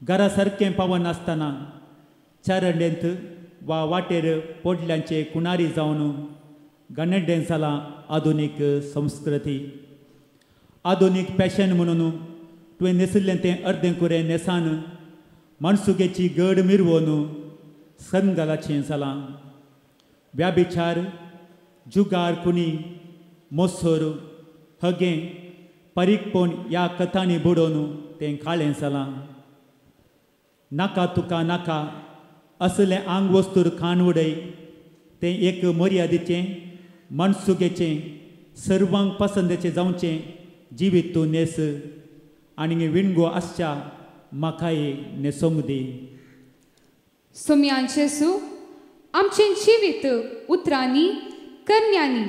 घरा सारकें पावनासतना चारंडेंत वा वाटेर पोडल्यांचे कुणारी जावन गणड्डें जालां आधुनीक संस्कृती. आधुनीक फॅशन म्हणून तुवें न्हेसिल्लें तें अर्दें कुरें न्हेसान माणसुगेची गड मिरवोन सनगलाचें जालां. व्याभिचार, जुगार, कुणी, मोसोर, हगें, परीकपण ह्या कथांनी बुडोवन तें काळें जालां. नाका तुका नाका असलें आंग वस्तूर खाण उडय तें एक मर्यादेचें माणसुगेचें सर्वांक पसंदेचें जावचें जिवीत तूं न्हेस आनी विणगो आसच्या म्हाकाय न्हेसोंक दी. सोम्यान जेजू आमचें जिवीत उतरांनी करण्यांनी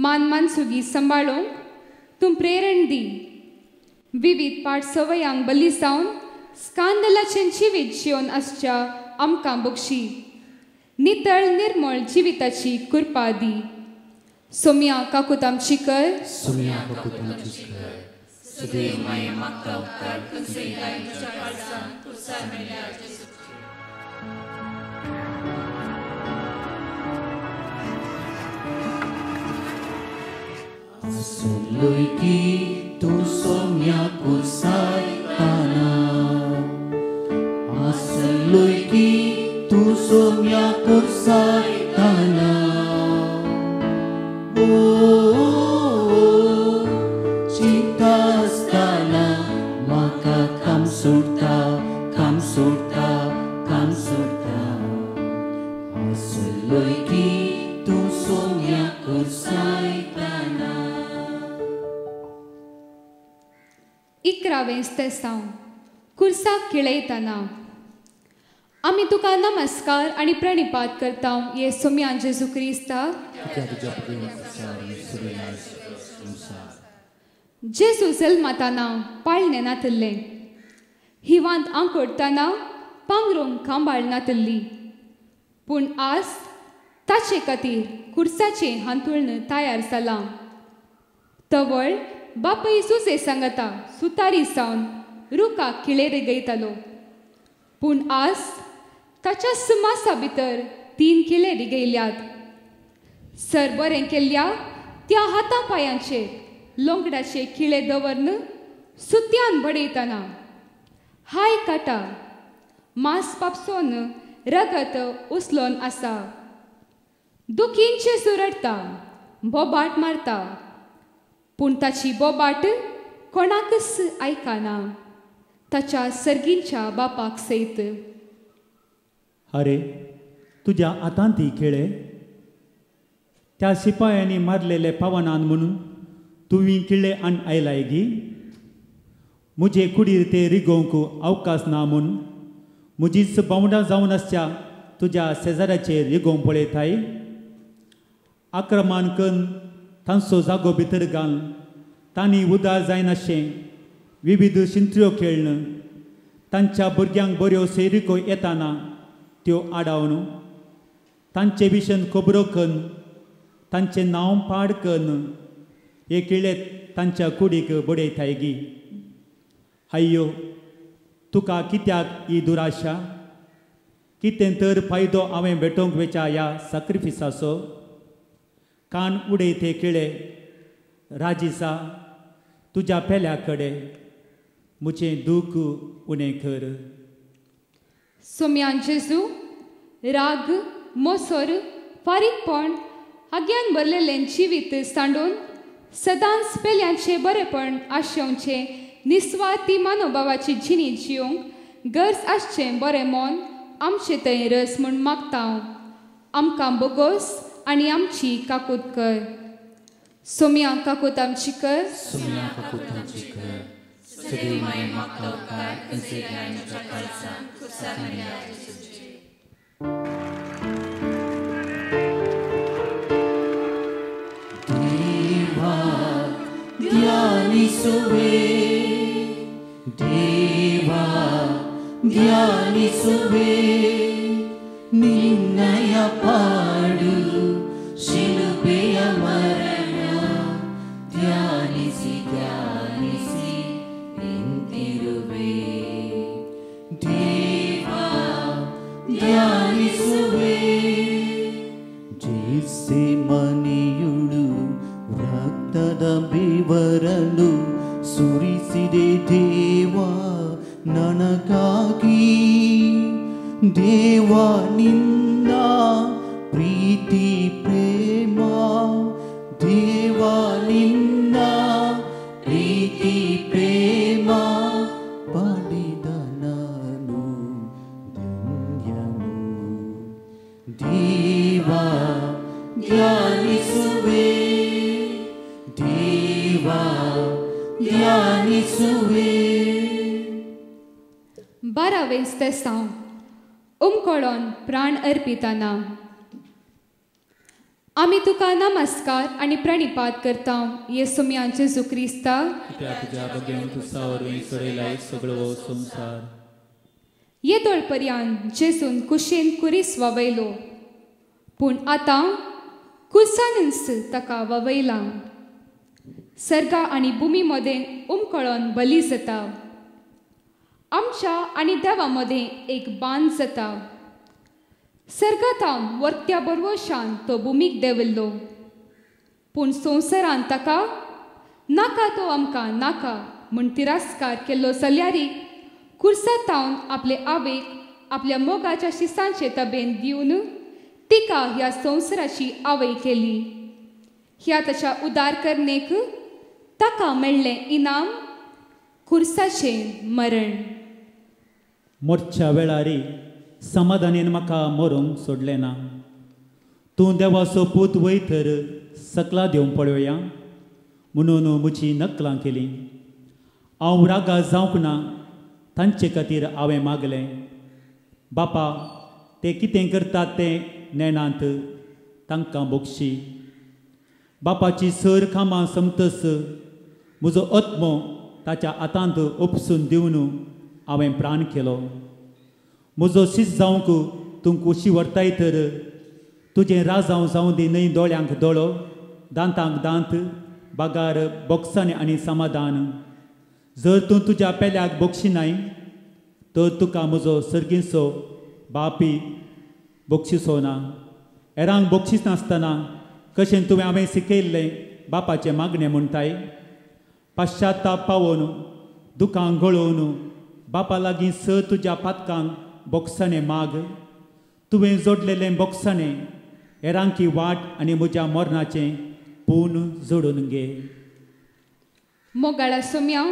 मान मानसुगी सांबाळूंक तूं प्रेरण दी. विविध पाठ सवयांक बली जावन स्कांदलाचें जिवीत जिवन आसच्या आमकां बक्षी. नितळ निर्मळ जिविताची कृपा दी. सोम्या काकूत आमची कर. सोम्या काकूत आमची कर. सदैव माये मागता उपकार तुमचे तुझ्या काळजान कुर्सार मेळ्ळ्या जेजू. आसलोय की तूं सोम्या कुर्सायताना, आसलोय की तूं सोम्या कुर्सायताना. ओ चिंता आसतना म्हाका काम सोडटा, काम सोडटा, काम सोडटा. आसलोय की तूं सोम्या कुर्सायताना. इकरावें तेसांव कुर्साक खेळयतना आमी तुका नमस्कार आनी प्रणिपात करता ये सोम्या जेजू क्रिस्ता. जेजू जल्मताना पाळणें नातिल्लें, हिवांत आंकोडटना पांगरूंक कांबाळ नातिल्ली, पूण आज ताचे खातीर कुर्साचें हांतुळण तयार जालां. तवळ बापय सुसे सांगता सुतारी सावन रुखाक खिळेरे गयतालो, पूण आज ताच्या सुमासा भितर 3 खिळेरी गयल्यात. सर बरें केल्ल्या त्या हाता पांयांचेर लोंगडाचे खिळे दवरन सुत्यान बडयतना हाय काटा मांस पापसोन रगत उचलोन आसा. दुखींचे सुरडटा, बोबाट मारता, पूण ताची बोबाट कोणाकच आयकना. ताच्या सर्गींच्या बापाक सयत. अरे तुज्या हातांत ती खेळे त्या शिपायांनी मारलेले पावनान म्हणून तुवें किळे आण आयलाय गी? म्हजे कुडीर ते रिगोवंक अवकाश ना म्हूण म्हजीच बावंडां जावन आसच्या तुज्या शेजाऱ्याचेर रिगोवंक पळयताय? आक्रमण कन्न तांचो जागो भितर घाल तांणी उदार जायनाशें विविध शिंत्र्यो खेळ्ळ तांच्या भुरग्यांक बऱ्यो सैरिको येताना त्यो आडावन तांचे विशन खबरो कन्न तांचें नांव पाड कन्न हे किळे तांच्या कुडीक बडयताय गी? हाय्यो तुका कित्याक ही दुराशा? कितें तर फायदो हांवें भेटोवंक वेच्या ह्या साक्रिफिसाचो? कान उडय ते किळे राजिसा तुज्या पेल्या कडेन म्हजें दूख उणें कर. सोम्यान जेजू राग मोसर फारीकपण आज्ञान भरलेलें जिवीत सांडून सदांच पेल्यांचें बरेपण आशेवचें निस्वार्थी मनोभावाची जिणी जिवंक गरज आसचें बरें मन आमचें थंय रस म्हूण मागता. आमकां बोगोस आनी आमची काकूत कर. सोम्या काकूत आमची कर. सोम्या काकूत आमची कर. सदैव मागता उपकार कंसेगांच्या काळजान कुर्सार मेल्या जेजूचे. देवा ध्यानिसुवे देवा ಧ್ಯಾನಿಸುವೆ ನಿನ್ನಯ ಪಾಡು ಶಿಲುಬೆಯ ಮರಣ ಧ್ಯಾನಿಸಿ ಧ್ಯಾನಿಸಿ ನಿಂತಿರುವೆ ದೇವಾ ಧ್ಯಾನಿಸುವೆ. ಮನಿಯುಳು ರಕ್ತದ ಬೆವರನ್ನು ಸುರಿಸಿದೆ ದೇವಾ ನನಗಾಗಿ. ದೇವಾ ನಿನ್ನ ಪ್ರೀತಿ ಪ್ರೇಮ, ದೇವಾ ನಿನ್ನ ಪ್ರೀತಿ ಪ್ರೇಮ ಪಡೆದ ನಾನು ಧನ್ಯನು. ದೇವಾ ಧ್ಯಾನಿಸುವೆ, ದೇವಾ ಧ್ಯಾನಿಸುವೆ. 12वें तेसांव उमकळोन प्राण अर्पिताना आमी तुका नमस्कार आनी प्रणिपात करता येसुम्या जेजू क्रिस्ता. येदोळ पर्यान जेजून कुशीन कुरीस वावयलो, पूण आतां कुर्सानूच ताका वावयला. सर्गा आनी भुमी मदें उमकळोन बली जाता. आमच्या आनी देवा मदें एक बांद जाता. सर्गातावन वर्त्या बरवशान तो भुमीक देंविल्लो, पूण संवसारान ताका नाका तो आमकां नाका म्हूण तिरस्कार केल्लो जाल्यारी कुर्सातावन आपले आवेक आपल्या मोगाच्या शिसांचे तबेन दिवन तिका ह्या संवसाराची आवय केली. ह्या ताच्या उदार करणेक ताका मेळ्ळें इनाम कुर्साचें मरण. मोरच्या वेळारी समाधानेन म्हाका मरूंक सोडलें ना. तूं देवाचो पूत वय तर सकला दिवंक पळोवया म्हणून म्हजी नकलां केली. हांव रागा जावंक ना तांचे खातीर हांवें मागलें, बापा ते कितें करतात तें नेणांत तांकां बोगशी. बापाची सर कामां समतस म्हजो आत्मो ताच्या हातांत उपसून दिवन हांवें प्राण केलो. म्हजो शीस जावंक तूं कुशी व्हरताय तर तुजें राजांव जावं दी न्हय दोळ्यांक दोळो, दांतांक दांत, बागार बोगसाणें आनी समाधान. जर तूं तुज्या पेल्याक बोगशिनाय तर तुका म्हजो सर्गीचो बापी बोगशिसो ना. हेरांक बोगशीस नासतना कशें तुवें हांवें शिकयल्लें बापाचें मागणें म्हणटाय. पाश्चाताप पावोवन दुकां गळोवन बापा लागीं स तुज्या पातकांक बोगसाणें माग. तुवें जोडलेलें बोगसाणें हेरांकी वाट आनी म्हज्या मरणाचें पूर्ण जोडून घे. मोगाळा सोम्या,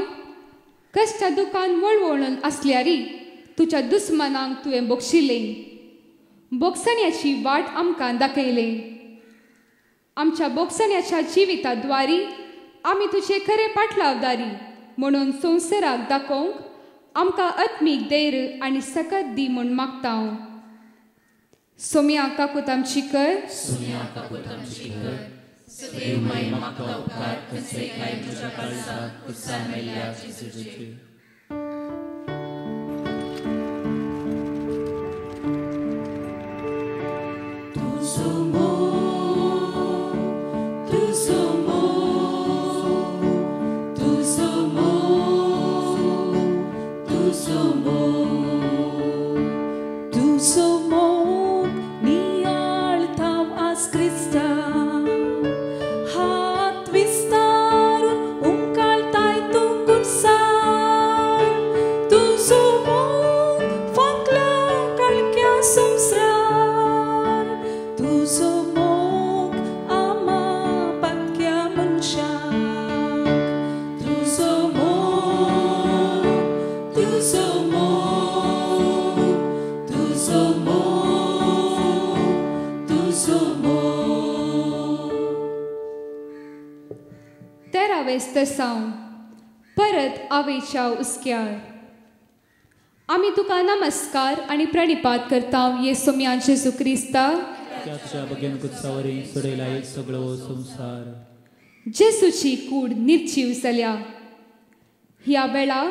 कश्टा दुकान वळवळून आसल्यारी तुज्या दुस्मनांक तुवें बोगशिलें, बोगसण्याची वाट आमकां दाखयलें. आमच्या बोगसण्याच्या जिविता द्वारी आमी तुजे खरे पाटलावदारी म्हणून संवसाराक दाखोवंक आमकां आत्मीक धैर्य आनी सकत दी म्हूण मागता. सोम्या काकूत आमची कर, सोम्या काकूत आमची कर, सदैव माय मागता उपकार खंयचे काय तुज्या काळजाक कुर्सार मेल्ल्या जेजूचे. तेरावें परत आवेच्या उस्क्यार आमी तुका नमस्कार आनी प्रणिपात करता ये सोम्या जेजू क्रिस्ता. जेजूची कूड निर्जीव जाल्या. ह्या वेळा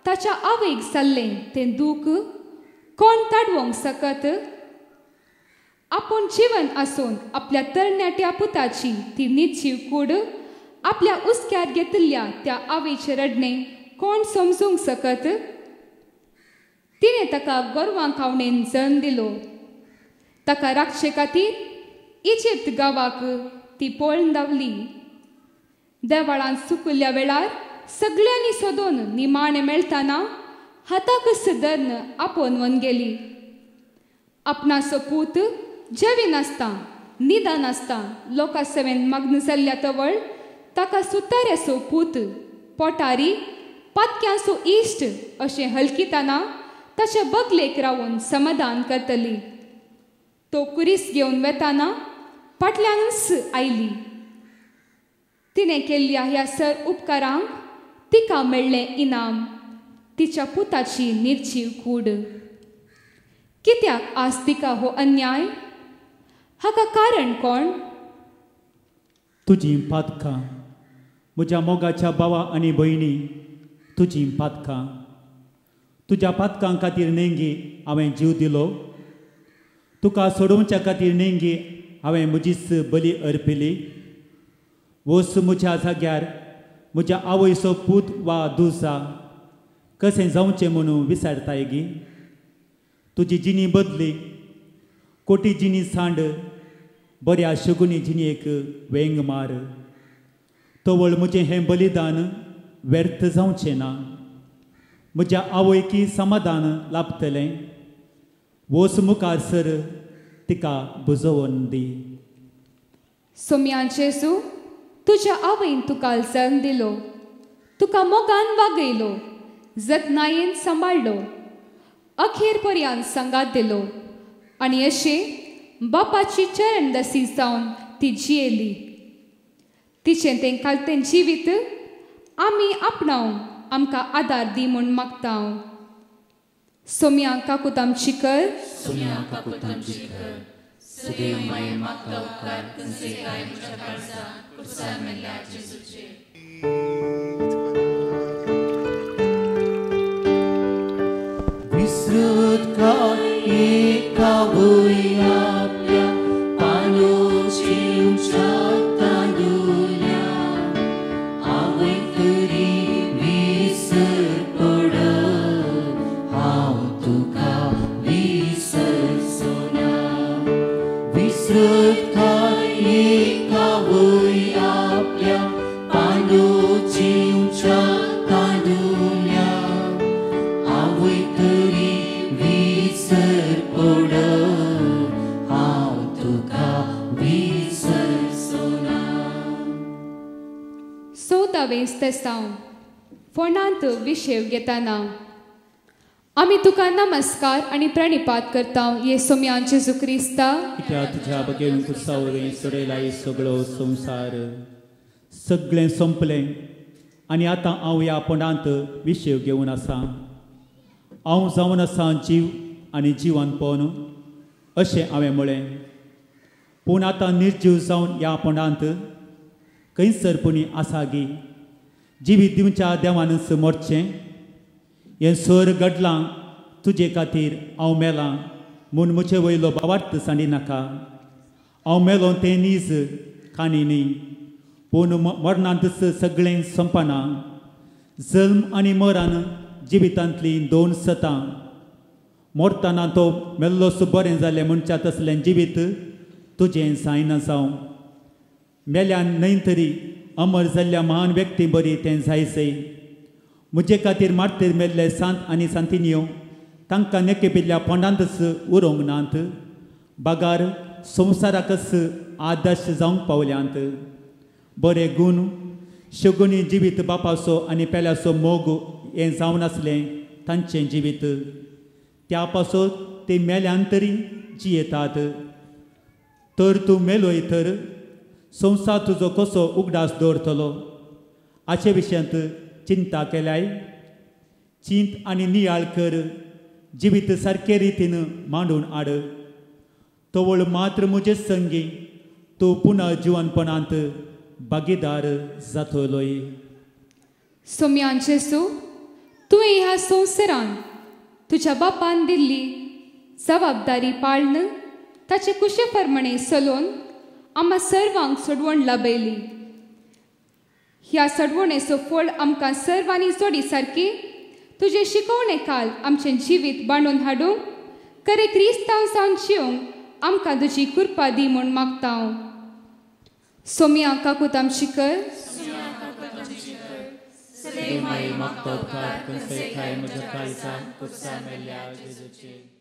ताच्या आवेक जाल्लें तें दूख कोण ताडवंक सकत? आपूण जिवन आसून आपल्या तरणाट्या पुताची ती निर्जीव कूड आपल्या उस्क्यार घेतिल्ल्या त्या आवेचें रडणें कोण समजूंक सकत? तिणें ताका गोरवां खावणेन जल्म दिलो. ताका राखचे खातीर इजिप्त गांवाक ती पळून धांवली. देवाळांत सुकुल्ल्या वेळार सगळ्यांनी सोदून निमाणें मेळटना हाताकच धरून आपोवन गेली. आपणाचो पूत जेविनासता निदानासता लोकां सेवेन मग्न जाल्ल्या तवळ ताका सुताऱ्याचो पूत पोटारी पातक्यांचो इश्ट अशें हलकितना ताचे बगलेक रावून समाधान करतली. तो कुरीस घेवन वेताना फाटल्यानच आयली. तिणें केल्ल्या ह्या सर उपकारांक तिका मेळ्ळें इनाम, तिच्या पुताची निर्जीव कूड. कित्याक आज तिका हो अन्याय? हाका कारण कोण? तुजी पातकां म्हज्या मोगाच्या भावा आनी भयणी, तुजी पातकां. तुज्या पातकां खातीर नेंगी हांवें जीव दिलो. तुका सोडोवच्या खातीर नेंगी हांवें म्हजीच बली अर्पिली. वस म्हज्या जाग्यार म्हज्या आवयचो पूत वा दुसा कशें जावचें म्हणून विचारताय गी? तुजी जिणी बदली, कोटी जिणी सांड, बऱ्या शगुनी जिणेक वेंग मार. तवळ म्हजें हें बलिदान व्यर्थ जावचें ना. म्हज्या आवयकी समाधान लाभतलें. वोस मुखार सर, तिका बुजोवन दी. सोम्या जेजू, तुज्या आवयन तुका जल्म दिलो, तुका मोगान वागयलो, जतनायेन सांबाळ्ळो, अखेर पर्यंत सांगात दिलो आनी अशें बापाची चरणदसी जावन ती जियेली. तिचें तें कालतें जिवीत आमी आपणावन आमकां आदार दी म्हूण मागता. सोम्या काकूत आमची कर, सोम्या काकूत आमची कर, सदैव माये मागता उपकार खंयचे काय म्हज्या काळजाक कुर्सार मेल्ल्या जेजूचे. विसरत काय एका वय आपल्या पालोची उंच्या तांदुल्या आवय तरी विसर पडत हांव तुका विसरचो ना. विसरत काय एका वय आपल्या पालोची उंच्या तांदुल्या आवय तरी विसर पडत हांव तुका विसरचो ना. 14वें तेसांव. फोंडांत विशेव घेताना आमी तुका नमस्कार आनी प्रणिपात करता ये सोम्या जेजू क्रिस्ता. कित्याक तुज्या बगेन कुसावरी सोडयला सगळो संवसार. सगळें संपलें आनी आतां हांव ह्या फोंडांत विशेव घेवन आसा. हांव जावन आसा जीव आनी जिवनपण अशें हांवें म्हळें, पूण आतां निर्जीव जावन ह्या फोंडांत खंयसर पुणी आसा गी जिवीत दिवच्या देवानच मरचें. हें सर घडलां तुजे खातीर हांव मेलां म्हूण म्हजे वयलो भावार्थ सांडी नाका. हांव मेलो तें नीज काणी न्ही, पूण मरणांतच सगळें संपना. जल्म आनी मरण जिवितांतलीं दोन सतां. मरतना तो मेल्लोसो बरें जालें म्हणच्या तसलें जिवीत तुजें जायना जावं. मेल्यान न्हय तरी अमर जाल्ल्या महान व्यक्ती बरी तें जायसय. म्हजे खातीर मार्तीर मेल्ले सांत आनी सांतिनियो तांकां नेकेपिल्ल्या फोंडांतच उरोंक नात, बागार संवसाराकच आदर्श जावंक पावल्यांत. बरे गूण शगुनी जिवीत बापाचो आनी पेल्याचो मोग हें जावन आसलें तांचें जिवीत. त्या पासत ते मेल्यान तरी जियेतात. तर तूं मेलोय तर संवसार तुजो कसो उगडास दवरतलो हाचे विशयांत चिंता केल्याय. चिंत आनी नियाळ कर, जिवीत सारके रितीन मांडून हाड. तवळ मात्र म्हजे संगी तूं पुनः जिवनपणांत भागीदार जातलोय. सोम्या जेजू, तुवें ह्या संवसारान तुज्या बापान दिल्ली जबाबदारी पाळन ताचे कुशे प्रमाणे चलोवन आमकां सर्वांक सोडवण लाभयली. ह्या सोडवणेचो फळ आमकां सर्वांनी जोडी सारकी तुजे शिकवणे काल आमचें जिवीत बांदून हाडूंक खरें क्रिस्तांव जावन जिवंक आमकां तुजी कृपा दी म्हूण मागता. सोम्या काकूत आमची कर. सदैव मागता उपकार तुमचे खाय म्हज्या काळजा कुर्सा मेल्ल्या जेजूचे.